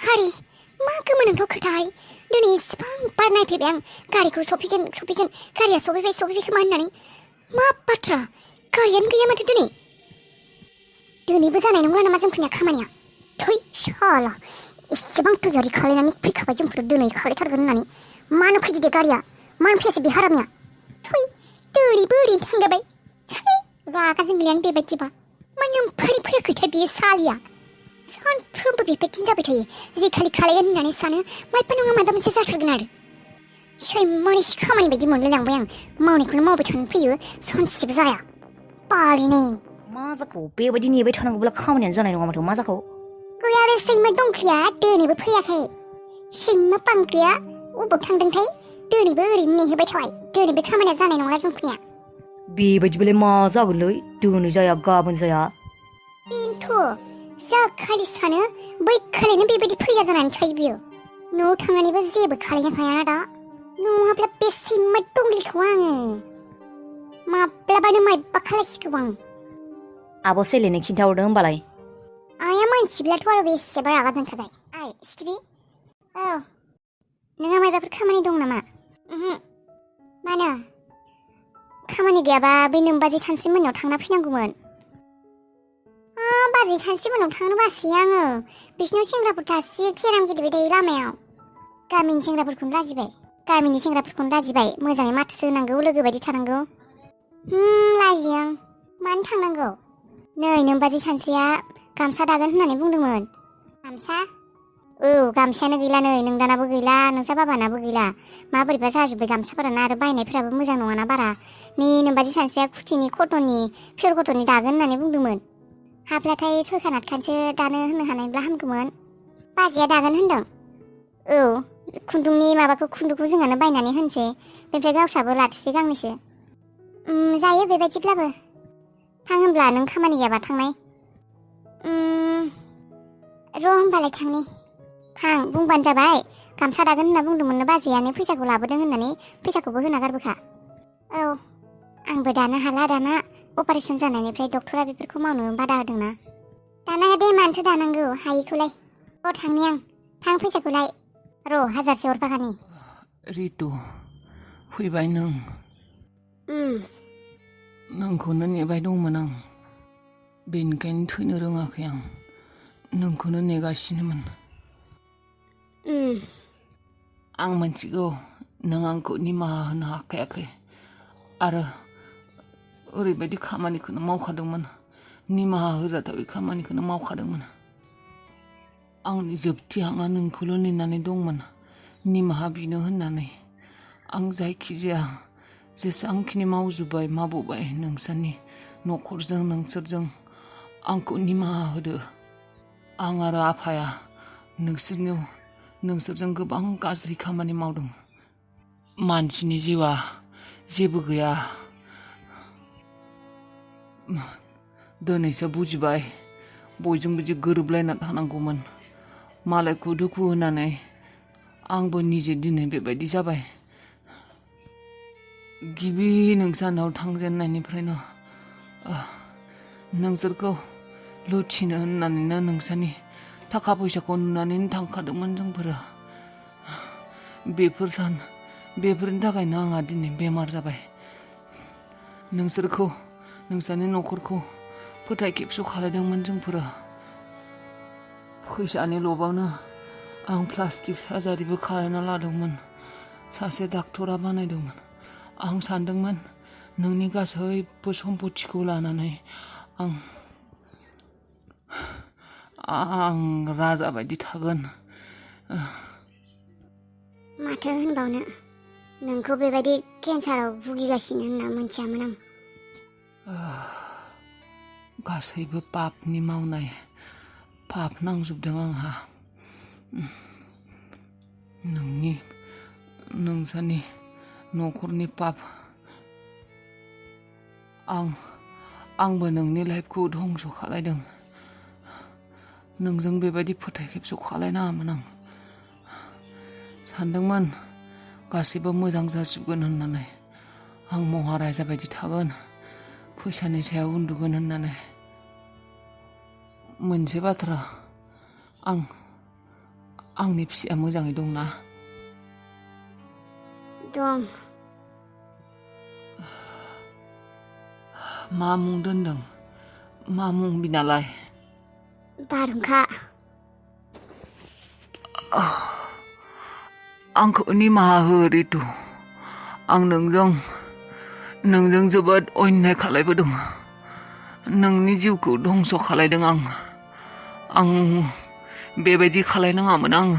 Hari, मा गोमोनांथाव खोथाय दिनै इसिबां बार नायफैबाय आं गारिखौ सफैगोन गारिया सफैबाय खोमा होननानै मा बाथ्रा गारियानो गैया माथो दिनैबो जानाय नंला नामा जोंफोरनिया खामानिया थै साला इसेबां तैयारि खालायनानै फैखाबाय जोंफोर दिनै खालायथारगोन होननानै मानो फैदिदे गारिया मानो फैयासै बे हारामिया थै दिनैबो ओरैनो थांलायबाय थै रागा जोंलायानो बेबायदिबा मानो ओमफ्राय फैयाखैथाय बेयो सालिया सानफ्रोमबो बेबायदिनो जाबाय थायो जे खालि खालायगोन होननानै सानो मायबा नङा मायबा मोनसे जाथारगोन आरो सैमानिसो खामानि बायदि मोनलायलांबाय आं मावनायखौनो मावबाय थानो फैयो सानसेबो जाया बालिनि मा जाखो बेबायदि नेबाय थानांगौब्ला खामानियानो जानाय नङा माथो मा जाखो गैया बे सैमा दंख्रिया दिनैबो फैयाखै सैमा बांग्रिया अबाव थांदोंथाय दिनैबो ओरैनो नेहोबाय थाबाय दिनैबो खामानिया जानाय नंला जोंफोरनिया बेबायदिबालाय मा जागोनलै दिनै जाया गाबोन जाया बेनोथ' जा खालि सानो बै खालिनो बेबायदि फैया जानानै थायो बियो न'आव थांनानैबो जेबो खालायनो हायाना दा नङाब्ला बे सैमा दंग्रिखौ आङो माब्लाबानो मायबा खालायसिगौ आं आब' सेलेनो खिन्थाहरदों होमबालाय आइया मोनथिब्लाथ' आरो बेसेबा रागा जोंखाबाय आइ सिखिरि औ नोंहा मायबाफोर खामानि दं नामा मानो खामानि गैयाबा बै नोमबाजै सानस्रि मोननाव थांना फैनांगौमोन बाजै सानस्रि मोननाव थांनो बासै आङो बिसिनाव सेंग्राफोर थासि केराम गेलेबाय थायो लामायाव गामिनि सेंग्राफोरखौनो लाजिबाय मोजाङै माथोसो होनांगौ लोगो बायदि थानांगौ लाजियो आं मानो थांनांगौ नै नोमबाजै सानस्रिया गामसा दागोन होननानै बुंदोंमोन गामसा औ गामसायानो गैला नै नोंदानाबो गैला नोंसा बाबानाबो गैला माबोरैबा जाजोब्बाय गामसाफोरानो आरो बायनायफोराबो मोजां नङाना बारा नै नोमबाजै सानस्रिया कुर्टिनि पियर कटननि दागोन होननानै बुंदोंमोन हाब्लाथाय सयखान आठखानसो दानो होनो हानायब्ला हामगौमोन बाजैया दागोन होनदों औ खुन्दुंखौ जोंहानो बायनानै होनसै बेनिफ्राय गावसाबो लाथोसै गांनैसो जायो बेबायदिब्लाबो थां होनब्ला नों खामानि गैयाबा थांनाय र' होमबालाय थांनि थां बुंबानो जाबाय गामसा दागोन होनना बुंदोंमोननो बाजैयानो फैसाखौ लाबोदों होननानै फैसाखौबो होना गारबोखा औ आंबो दानो हाला दाना अपारेसन जानायनिफ्राय डक्टरा बेफोरखौ मावनो बादा होदोंना दानाङा दे मानोथो दानांगौ हायिखौलाय थांनि आं थां फैसाखौलाय र' 1000 हरफाखानि रितु फैबाय नों नोंखौनो नेबाय दंमोन आं बेनिखायनो थैनो रोङाखै आं नोंखौनो नेगासिनोमोन आं मिथिगौ नों आंखौ निमाहा होनो हाखायाखै आरो ओरैबायदि खामानिखौनो मावखादोंमोन निमाहा होजाथावै खामानिखौनो मावखादोंमोन आंनि जोबथि हांआ नोंखौल' नेनानै दंमोन निमाहा बिनो होननानै आं जायखिजाया जेसेबांखिनि मावबोबाय नोंसोरनि न'खरजों नोंसोरजों आंखौ निमाहा होदो आं आरो आफाया नोंसोरजों गोबां गाज्रि खामानि मावदों मानसिनि जिउआ जेबो गैया दिनैसो बुजिबाय बयजोंबो जे गोरोबलायना थानांगौमोन मालायखौ दुखु होनानै आंबो निजे दिनै बेबायदि जाबाय गिबि नोंसानाव थांजेननायनिफ्रायनो नोंसोरखौ लुथिनो होननानैनो नोंसोरनि थाखा फैसाखौ नुनानैनो थांखादोंमोन जोंफोरो बेफोरनि थाखायनो आंहा दिनै बेमार जाबाय नोंसोरनि न'खरखौ फोथाय खेबस' खालायदोंमोन जोंफोरो फैसानि लबावनो आं प्लास्टिक सार्जारिबो खालायना लादोंमोन सासे डाक्टरा बानायदोंमोन आं सानदोंमोन नोंनि गासैबो सम्पथिखौ लानानै आं राजा बायदि थागोन माथो होनबावनो नोंखौ बेबायदि केन्साराव भुगिगासिनो होनना मोनथियामोन आं गासैबो पापनि मावनाय पाप नांजोबदों आंहा नोंसोरनि न'खरनि पाप आंबो नोंनि लाइफखौ धंस खालायदों नोंजों बेबायदि फोथाय खेबस' खालायनाङामोन आं सानदोंमोन गासैबो मोजां जाजोबगोन होननानै आं महाराजा बायदि थागोन फैसानि सायाव उन्दुगोन होननानै मोनसे बाथ्रा आंनि फिसाया मोजाङै दंना? दं। मा मुं दोनदों? मा मुं बिनालाय? बारहुंखा। आंखौ निमाहा हो रितु। आं नोंजों जोबोद अन्याय खालायबोदों। नोंनि जिउखौ धंस खालायदों आं बेबायदि खालायनाङामोन आङो।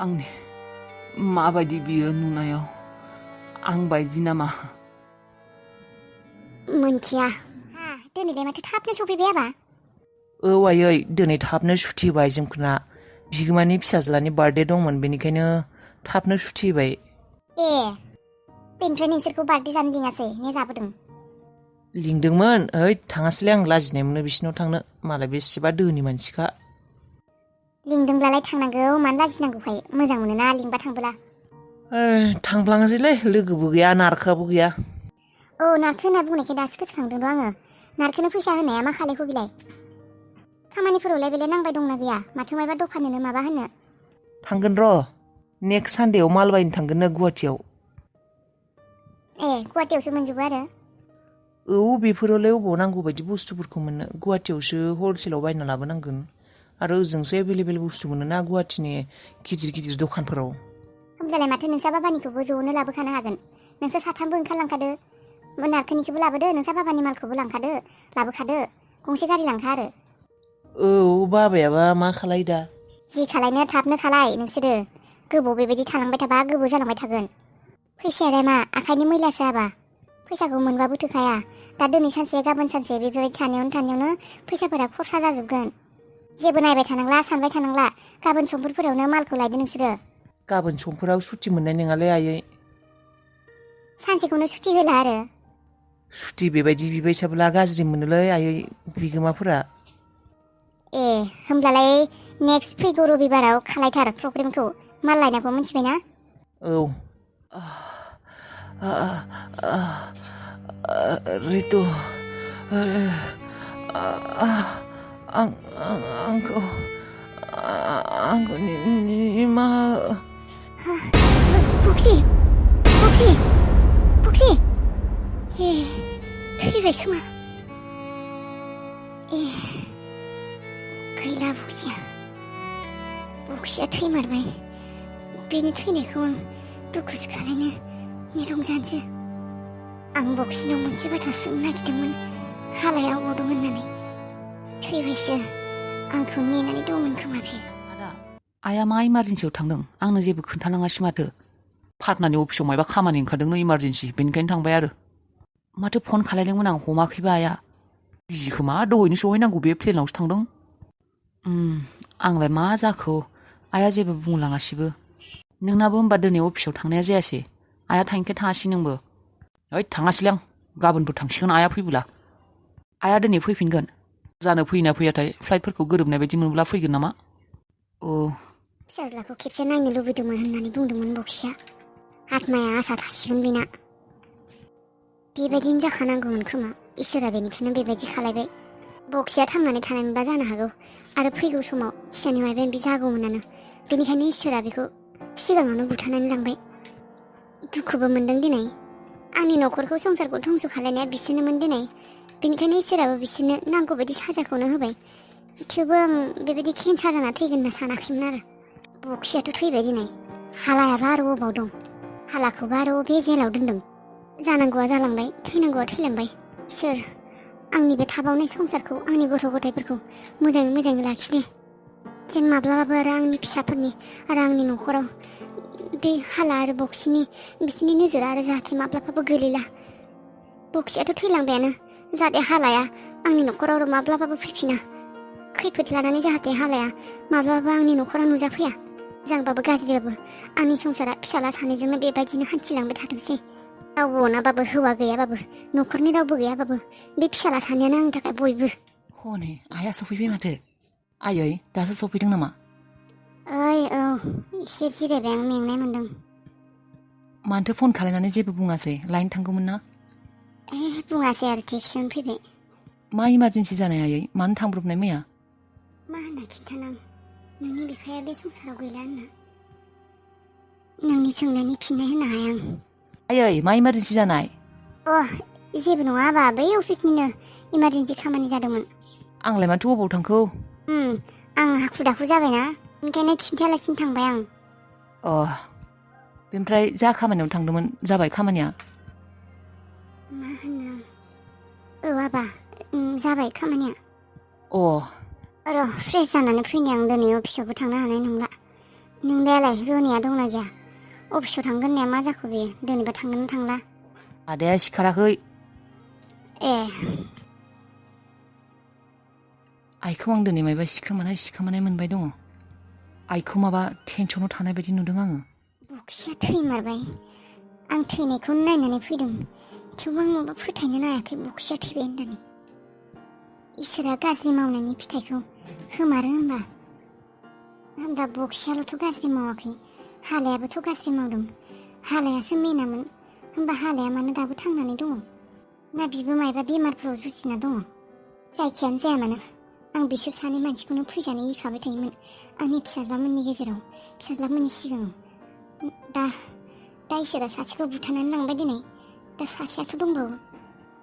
आंनि माबायदि बियो नुनायाव? आं बायदि नामा? मोनथिया। दिनैलाय माथो थाबनो सफैबाय आबा? औ आयै, दिनै थाबनो सुटि होबाय जोंफोरना। बिगोमानि फिसाज्लानि बार्थडे दंमोन, बेनिखायनो थाबनो सुटि होबाय। ए, बेनिफ्राय नोंसोरखौ बार्थडे जानो लिङासै ने जाबोदों? लिंदोंमोन, थाङासैलाय आं लाजिनाय मोनो बिसिनाव थांनो। मालाय बेसेबा धोनि मानसिखा। लिंदोंब्लालाय थांनांगौ, मानो लाजिनांगौखाय? मोजां मोनोना लिंबा थांबोला। थांफ्लाङासैलै, लोगोबो गैया नारखोआबो गैया। औ, नारखो होनना बुंनायखाय दासो गोसोखांदों र' आङो। नारखोनो फैसा होनाया मा खालायखौ बिलाय? खामानिफोरावलाय बेलाय नांबाय दंना गैया? माथो मायबा दखाननो माबा होनो? थांगोन र'। नेक्स्ट सानडेआव माल बायनो थांगोन नो गुवाहाटियाव। ए, गुवाहाटियावसो मोनजोबो आरो? औ, बेफोरावलाय अबाव नांगौ बायदि बुस्थुफोरखौ मोननो। गुवाहाटियावसो हलसेलाव बायना लाबोनांगोन। आरो ओजोंसो एभेलेबेल बुस्थु मोनोना गुवाहाटिनि गिदिर दखानफोराव। होमब्लालाय माथो नोंसा बाबानिखौबो ज'नो लाबोखानो हागोन। नोंसोर साथामबो ओंखारलांखादो। नारखोनिखौबो लाबोदो, नोंसा बाबानि मालखौबो लाबोखादो। गंसे गारि लांखा आरो। औ, बाबायाबा मा खालाय दा? जि खालायनो थाबनो खालाय नोंसोरो। गोबाव बेबायदि थालांबाय थाबा गोबाव जालांबाय थागोन। फैसायालाय मा आखाइनि मैलासो आबा? फैसाखौ मोनबाबो थोखाया। दा दिनै सानसे गाबोन सानसे बेफोरबायदि थानायावनो फैसाफोरा खरसा जाजोबगोन। जेबो नायबाय थानांला, सानबाय थानांला। गाबोन समफोरफोरावनो मालखौ लायदो नोंसोरो। गाबोन समफोराव सुटि मोननाय नङालै आयै। सानसेखौनो सुटि होला आरो? सुटि बेबायदि बिबाय थाब्ला गाज्रि मोनोलै आयै बिगोमाफोरा। ए, होमब्लालाय नेक्स्ट फैगौ रबिबाराव खालायथार प्रग्रामखौ। माल लायनायखौ मिथिबायना? औ। रितु, आंखौ निमाहा हो। बक्सि! ए, थैबाय खोमा। ए, गैला बक्सिया थैमारबाय। बेनि थैनायखौ आं दुखुसो खालायनो रंजानोसो। आं बक्सिनाव मोनसे बाथ्रा सोंनो नागिरदोंमोन, हालाया अबाव दं होननानै। थैबायसो। आंखौ नेनानै दंमोन खोमा बे। आइया मा इमारजेन्सियाव थांदों? आंनो जेबो खोन्थालाङासै माथो। पार्टनारनि अफिसाव मायबा खामानि ओंखारदोंनो इमारजेन्सि, बेनिखायनो थांबाय आरो। माथो फन खालायदोंमोन आं हमाखैबा आइया। बिजि खोमा, दहैनो सहैनांगौ बे प्लेनावसो थांदों। आंलाय मा जाखो? आइया जेबो बुंलाङासैबो। नोंनाबो होमबा दिनै अफिसाव थांनाया जायासै? आइया थांखाय थाङासै नोंबो? थाङासैलै आं। गाबोनफोर थांसिगोन आइया फैबोला। आइया दिनै फैफिनगोन? जानो फैयोना फैयाथाय? फ्लाइटफोरखौ गोरोबनाय बायदि मोनब्ला फैगोन नामा? फिसाज्लाखौ खेबसे नायनो लुबैदोंमोन होननानै बुंदोंमोन बक्सिया। आत्माया आसा थासिगोन बेना। बेबायदिनो जाखानांगौमोन खोमा। इसोरा बेनिखायनो बेबायदि खालायबाय। बक्सिया थांनानै थानायमोनबा जानो हागौ, आरो फैगौ समाव खिसानि मायबा मायबि जागौमोनानो। बेनिखायनो इसोरा बेखौ सिगाङावनो बुथारनानै लांबाय। दुखुबो मोनदों दिनै। आंनि न'खरखौ संसारखौ धंस खालायनाया बिसोरनोमोन दिनै। बेनिखायनो इसोराबो बिसोरनो नांगौ बायदि साजाखौनो होबाय। थेवबो आं बेबायदि केन्सार जाना थैगोन होनना सानाखैमोन आरो। बक्सियाथ' थैबाय दिनै। हालायाबा आरो अबाव दं? हालाखौबा आरो बबे जेलाव दोनदों? जानांगौआ जालांबाय, थैनांगौआ थैलांबाय। सोर आंनि बे थाबावनाय संसारखौ, आंनि गथ' गथायफोरखौ मोजाङै लाखिदे। जेन माब्लाबाबो आरो आंनि फिसाफोरनि आरो आंनि न'खराव बे हाला आरो बक्सिनि बिसोरनि नोजोरा आरो जाहाथे माब्लाबाबो गोलैला। बक्सियाथ' थैलांबायानो। जाहाथे हालाया आंनि न'खराव आरो माब्लाबाबो फैफिना। खैफोद लानानै जाहाथे हालाया माब्लाबाबो आंनि न'खराव नुजाफैया। मोजांबाबो गाज्रिबाबो आंनि संसारा फिसाला सानैजोंनो बेबायदिनो हान्थिलांबाय थाथोंसै। रावबो अनाबाबो, हौवा गैयाबाबो, न'खरनि रावबो गैयाबाबो, बे फिसाला सानैयानो आंनि थाखाय बयबो। हनै आइया सफैबाय माथो। आयै, दासो सफैदों नामा? औ, एसे जिरायबाय आं, मेंनाय मोनदों। मानोथो फन खालायनानै जेबो बुङासै? लायनो थांगौमोन ना? बुङासै आरो टेक्सियावनो फैबाय। मा इमारजेन्सि जानाय आयै? मानो थांब्रबनाय मैया? मा होनना खिन्थानां नोंनि बिफाया बे संसाराव गैला होनना नोंनि सोंनायनि फिननाय होनो हाया आं आयै मा इमारजेन्सि जानाय जेबो नङा आबा बै अफिसनिनो इमारजेन्सि खामानि जादोंमोन आंलाय माथो अबाव थांखो आं हाखु दाखु जाबायना ओंखायनो खिन्थायालासिनो थांबाय आं बेनिफ्राय जा खामानियाव थांदोंमोन जाबाय खामानिया मा होनो आबा जाबाय खामानिया र' फ्रेस जानानै फैनि आं दिनै अफिसावबो थांनो हानाय नंला नोंलायालाय रनिया दंना गैया अफिसाव थांगोन होननाया मा जाखो बेयो दिनैबा थांगोन ना थांला आदाया सिखाराखै आइखौ आं दिनै मायबा सिखोमानाय मोनबाय दङ आइखौ माबा टेनसनाव थानाय बायदि नुदों आङो बक्सिया थैमारबाय आं थैनायखौ नायनानै फैदों थेवबो आं माबा फोथायनो हायाखै बक्सिया थैबाय होननानै इसोरा गाज्रि मावनायनि फिथाइखौ होमारो होनबा बक्सियाल'थ' गाज्रि मावाखै हालायाबोथ' गाज्रि मावदों हालायासो मेनामोन होनबा हालाया मानो दाबो थांनानै दङ ना बिबो मायबा बेमारफोराव जुजिना दङ जायखियानो जाया मानो आं बिसोर सानै मानसिखौनो फैजानो गिखाबाय थायोमोन आंनि फिसाज्लामोननि गेजेराव फिसाज्लामोननि सिगाङाव दा इसोरा सासेखौ बुथारनानै लांबाय दिनै दा सासेयाथ' दंबावो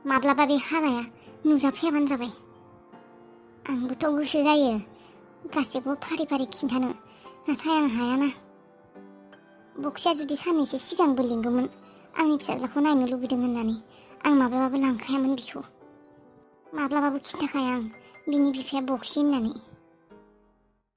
माब्लाबा बे हालाया नुजाफैयाबानो जाबाय आंबोथ' गोसो जायो गासैखौबो फारि फारि खिन्थानो नाथाय आं हायाना बक्सिया जुदि साननैसो सिगांबो लिंगौमोन आंनि फिसाज्लाखौ नायनो लुबैदों होननानै आं माब्लाबाबो लांखायामोन बिखौ माब्लाबाबो खिन्थाखाया आं बिनि बिफाया बक्सि होननानै